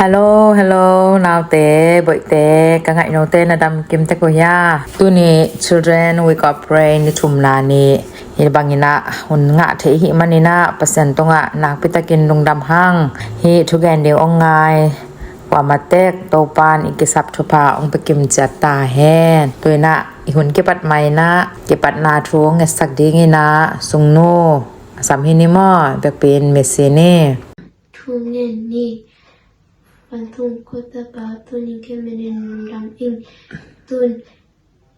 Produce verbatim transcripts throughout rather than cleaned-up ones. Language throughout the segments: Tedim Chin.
Hello, hello, naute, boihte, ka ngaih note na dam kim tek uh hia? Tuni Children Week of Prayer ni thumna ni hi bangin ah hun ngah thei hi manin ah Pasian tungah nakpi takin lungdam hang. Hi thugen ding ong ngai kuamah tek Topan i kisap thupha ong pia kim ciat ta hen. Tu in ah i hun kipat mai in ah kipatna thu ong ngetsak ding in ah Sungnu a sam hi ni maw, biakpi in misi ni. Thu ngen ni. Van thung khuata Pa, tuni khe menin lungdam ing. Tun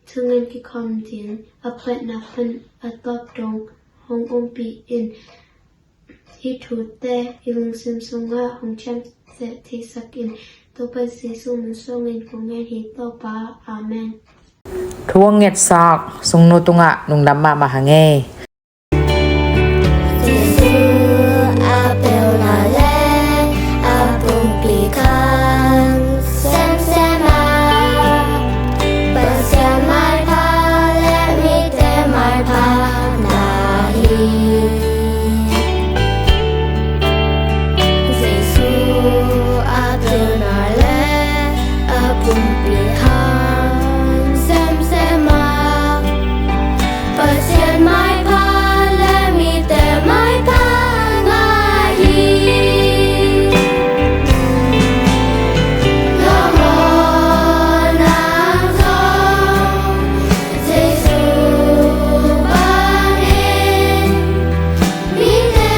thu ngen kikhawm ding a phatna pan a tawp dong hong ompih in. Hih thute i lungsim sungah hong ciamteh theisak in. Topa Jesu min suangin kong ngen hi Topa. Amen. Thu ong ngetsak Sungnu tungah lungdam mahmah hang ei. Jesu a pilna le a pumpi khan semsem a, Pasian maipha le mite maipha na hi. Jesu a pilna le a pumpi khan semsem a, Pasian maipha le mite maipha ngai hi. Lawm aw nang zong Jesu bangin mite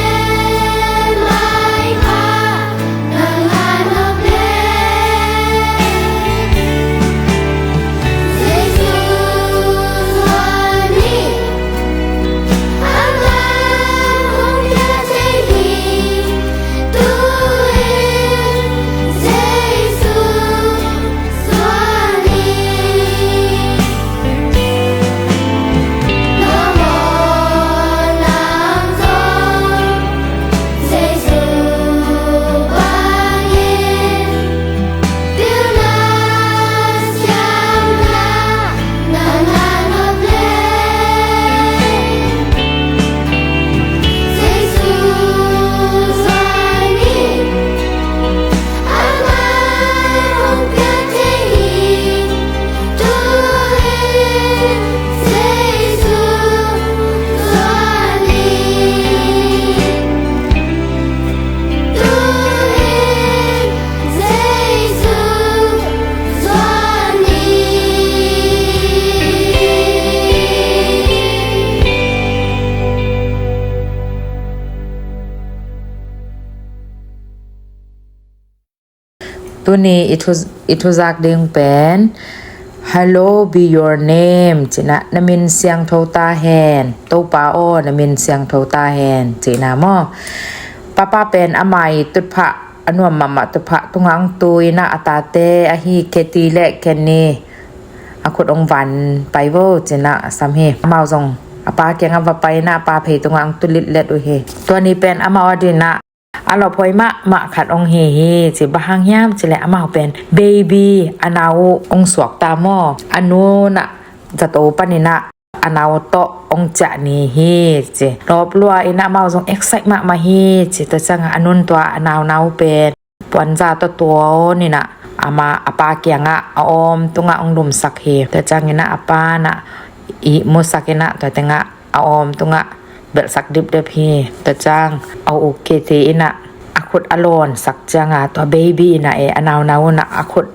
maipha nang a nop le Jesu zuan hi. Amah hong piak thei hi. Tu-in Jesu Tuni i thu, i thuzak ding pen, "Hallowed be your name," ci-in ah, "Na min siangtho ta hen, Topa aw, na min siangtho ta hen," ci-in ah maw. Papa pen ama i tutphah, a nuam mahmah tutphah tungah ong tu in ah, a tate ahi Katie le Kenny a khut ong van pai vo ci-in ah a sam hi. Amau zong a pa kiangah va pai in ah, a pa phei tungah ong tu litlet uh hi. Tua ni pen amau adingin ah a lawphuai mahmah khat ong hi hi ci. Bang hang hiam cih leh amau pen baby, a nau uh ong suak ta maw, a nu in ah zato panin ah a nau tawh ong ciah ni hi ci. Lawp lua in ah amau zong excite mahmah hi ci. Tua ciangah a nu in tua a naunau pen puanza tawh tuawn in ah ama a pa kiangah a awm tungah ong lumsak hi. Tua ciangin ah a pa in ah ihmusak in ah tua tengah a awm tungah belhsak dipdep hi. Tua ciang a u Katie in ah a khut a lawnsak ciangah, tua baby in ah, eh, a naunau in ah a khut,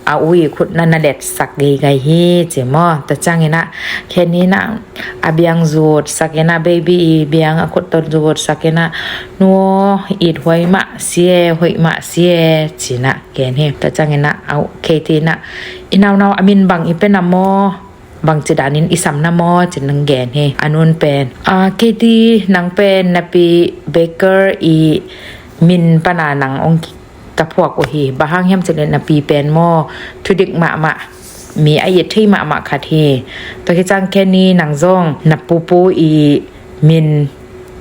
a u i khut na na letsak geigai hi ci maw. Tua ciangin ah Kenny in ah a biang zutsak in ah, baby i biang a khut tawh zutsak in ah, "Nu aw, it huai mah si e, hoih mah si e," ci-in ah gen hi. Tua ciangin ah a u Katie in ah, "I naunau a min bang i pia na maw? Bangci danin i sam na maw?" ci-in ong gen hi. A nu in pen, "Ah, Katie, nang pen na pi Baker i min pana nang ong ki-, ka phuak uh hi. Bang hang hiam cih leh na pi pen maw, thudik mahmah, mi a it thei mahmah khat hi. Tua khit ciang Kenny, nang zong na pupu i min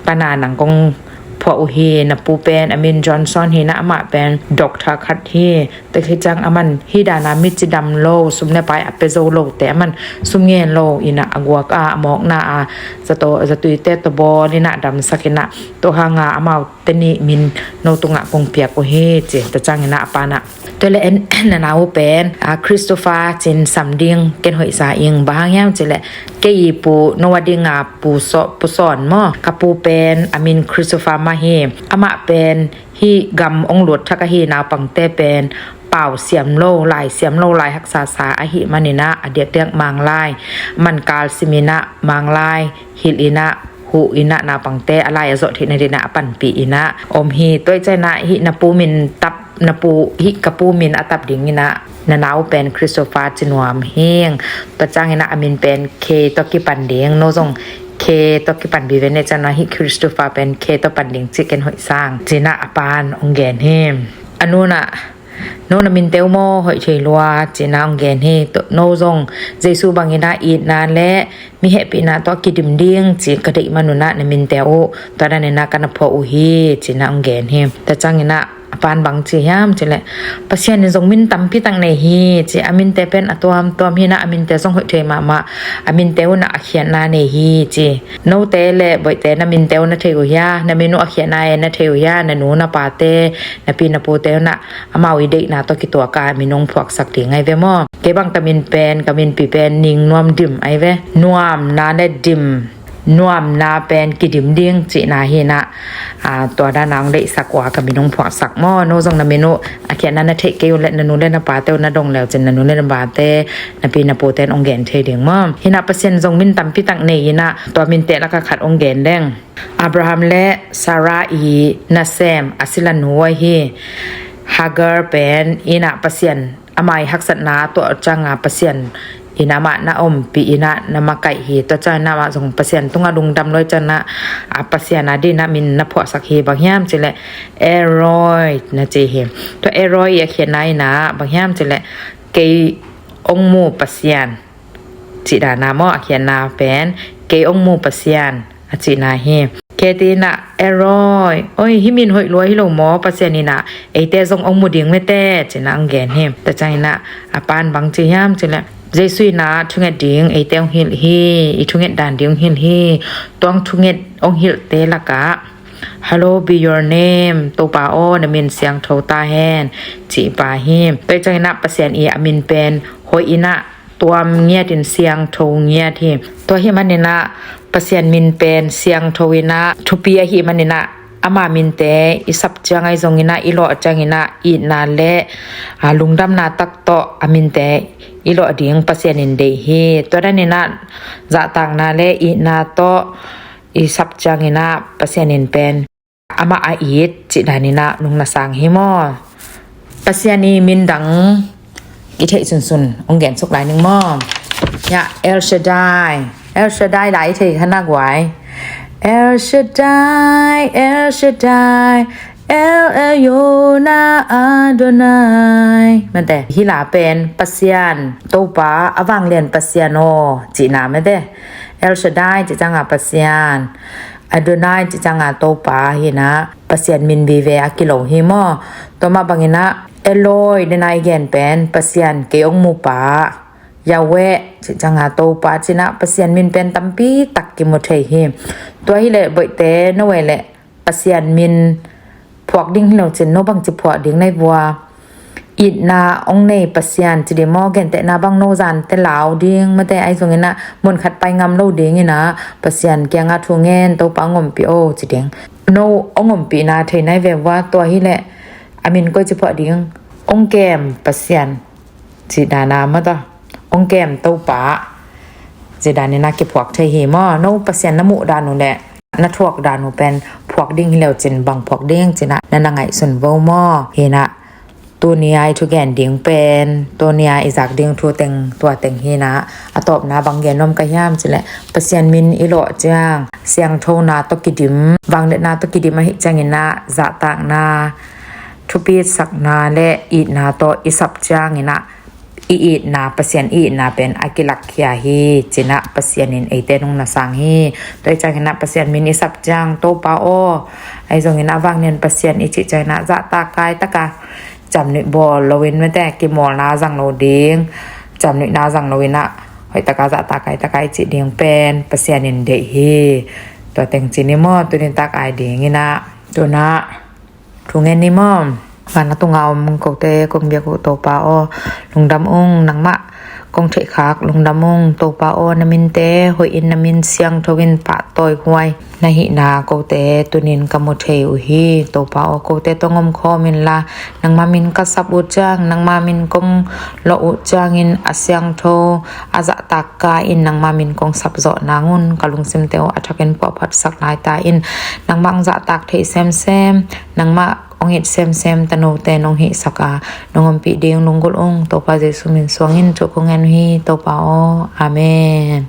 pana nang kong phuah uh hi. Na pu pen a min Johnson hi inah, amah pen doctor khat hi. Tua khit ciang aman hih dan a mi cidam lo, sum le pai a pia zo lote aman sum ngen lo inah a guak a, a mawkna a, zato, zatuite tawh bawl inah damsak inah, tua hanga amaute nih min no tungah kong piak uh hi ci. Tua ciang inah a pa inah, tua leh en, na nau pen a Christopher ci-in sam ding ken hoih sa ing. Bang hang hiam cih leh kei i pu no a dinga pu Saw-, pu Sawn maw, ka pu pen a min Christopher mah hi. Amah pen hih gam hong lut thak ahi naupangte pen pau siam lo, lai siam lo, lai haksa sa ahih man inah, a diakdiak Manglai, man kal sim inah Manglai hilh inah, huh inah, naupangte a lai a zawh theihna dingin a panpih inah om hi. Tua ciang inah hih na pu min tap, na pu, hih ka pu min a tap ding inah na nau pen Christopher ci nuam hing. Tua ciang inah a min pen K tawh kipan ding, no zong K tawh kipan vive ne, ciang inah hih Christopher pen K tawh pan ding cih ken hoih sang ci inah a pa'n hong gen hi. A nu inah, no na minte uh maw hoih thei lua ci inah hong gen hi. Tua, no zong Jesu bang inah itna le mi hehpihna tawh kidim ding ci ka deih man un ah na minte uh tua dan inah ka na phuah uh hi ci inah hong gen hi. Tua ciang inah a pa'n bang ci hiam cih leh, Pasian in zong min tampi tak nei hi ci. A minte pen a tuamtuam hi inah, a minte zong hoih thei mahmah, a minte uh inah a khiatna nei hi ci. Note le Boihte na minte uh na thei uh hia? Na min uh a khiatna e na thei uh hia? Na nu na pate, na pi na pute uh inah amau i deihna tawh kituak a min hong phuaksak ding ahi ve maw. Kei bang ka min pen, ka minpi pen Ning Nuam Dim ahi ve. Nuamna le dim, nuamna pen kidim ding cihna hi inah, a, tua dan a hong deihsak uh a ka min hong phuaksak maw. No zong na min uh a khiatna na theih kei uh leh na nu le na pate uh na dong le uh cin na nu le na pate, na pi na pute in hong gen thei ding maw. Hi inah Pasian zong min tampi tak nei inah, tua minte lakah khat hong gen deng. Abraham le Sarah i nasem a silanu ahi Hagar pen inah Pasian ama i haksatna tuah ciang a Pasian in amah na ompih inah na makaih hi. Tua ciang inah amah zong Pasian tungah lungdam lo ciang inah, a, Pasian a dingin ah min na phuahsak hi. Bang hiam cih leh El Roi na ci hi. Tua El Roi i a khiatna inah bang hiam cih leh kei hong mu Pasian cih dan a maw, a khiatna pen kei hong mu Pasian a cihna hi. Kei ti inah El Roi, oi, hih min hoih lua hi lo maw, Pasian inah eite zong hong mu ding mete ci inah hong gen hi. Tua ciang inah a pa'n bang ci hiam cih leh, Jesu inah thunget ding eite hong hilh hi. I thunget dan ding hong hilh hi. Tua hong thunget hong hilhte lakah, Hallowed be your name, Topa aw na min siangtho ta hen, cih pa hi. Tua ciang inah Pasian i a min pen hoih inah tuam ngiat in siangtho ngiat hi. Tua ahih man inah Pasian min pen siangtho inah thupi ahih man inah ama minte i sap ciang ahi zong inah, i lawh ciang inah itna le, a, lungdamna tak tawh a minte i lawh ding Pasian in deih hi. Tua dan inah zahtakna le itna tawh i sap ciang inah Pasian in pen amah a it cih dan inah nung na sang hi maw. Pasian i min dang i theih sunsun hong gen suk lai ning maw. Ya, El Shaddai. El Shaddai la i thei kha na guai. El Shaddai, El Shaddai, El Elyon Adonai. Mate, hih la pen Pasian Topa, a vanglian Pasian aw cihna mate. El Shaddai cih ciang a Pasian, Adonai cih ciang a Topa hi inah Pasian min vive a kilo hi maw. Tua mah bang inah El Roi dena i gen pen Pasian kei hong mu pa, Yahweh cih ciang a Topa ci inah Pasian min pen tampi tak kimu thei hi. Tua hi leh Boihte, no e leh Pasian min phuak ding hi lo cin no bangci phuak ding na hi vua. Itna hong nei Pasian ci ding maw, gentehna bang no zante lau ding mate, ahi zong inah mun khat pai ngam lo ding inah Pasian kiangah thu ngen, Topa hong ompih o ci ding. No hong ompihna thei na hi ve vua. Tua hi leh a min koici phuak ding? Hong kem Pasian cih dan a maw, tua hong kem Topa cih dan inah kiphuak thei hi maw. No Pasian na muh dan uh le na thuak dan uh pen phuak ding hi lo cin bang phuak ding ci inah na na ngaihsun vo maw. Hi inah tuni a i thugen ding pen, tuni a i zak ding thu teng tua teng hi inah, a tawpna bang gen nuam ka hiam cih leh Pasian min i lawh ciang siangthona tawh kidim, vangliatna tawh kidim ahih ciang inah zahtakna, thupitsakna le itna tawh i sap ciang inah i itna, Pasian i itna pen a kilakkhia hi, cinah Pasian in eite nung na sang hi. Tua i cianginah Pasian min i sap ciang, Topa aw, ahi zonginah vangnian Pasian i cih cianginah zahtak kai taka camnuih bawl loin mete kimawlna zang lo ding, camnuihna zang loinah hoihtaka zahtak kai taka i cih ding pen Pasian in deih hi. Tua teng ci ni maw, tunintak ai dinginah tunah thu ngen ni maw. Van a tunga om kote kong biak uh Topa aw, lungdam ung, nangmah kong theihkhak lungdam ung Topa aw, na minte hoih in, na min siangtho in pahtawi huai na hihna kote tunin ka mu thei uh hi. Topa aw, kote tong om khawm inla, nangma min ka sap uh ciang, nangma min kong lawh uh ciangin a siangtho a zahtak ka in nangma min kong sapzawh nangun ka lungsimte uh a thakin puahphatsak laita in nangmah hong zahtak thei semsem, nangmah hong it semsem tanote nong hihsak a nong ompih ding lunggulh ung. Topa Jesu min suangin thu kong ngen uh hi Topa aw. Amen.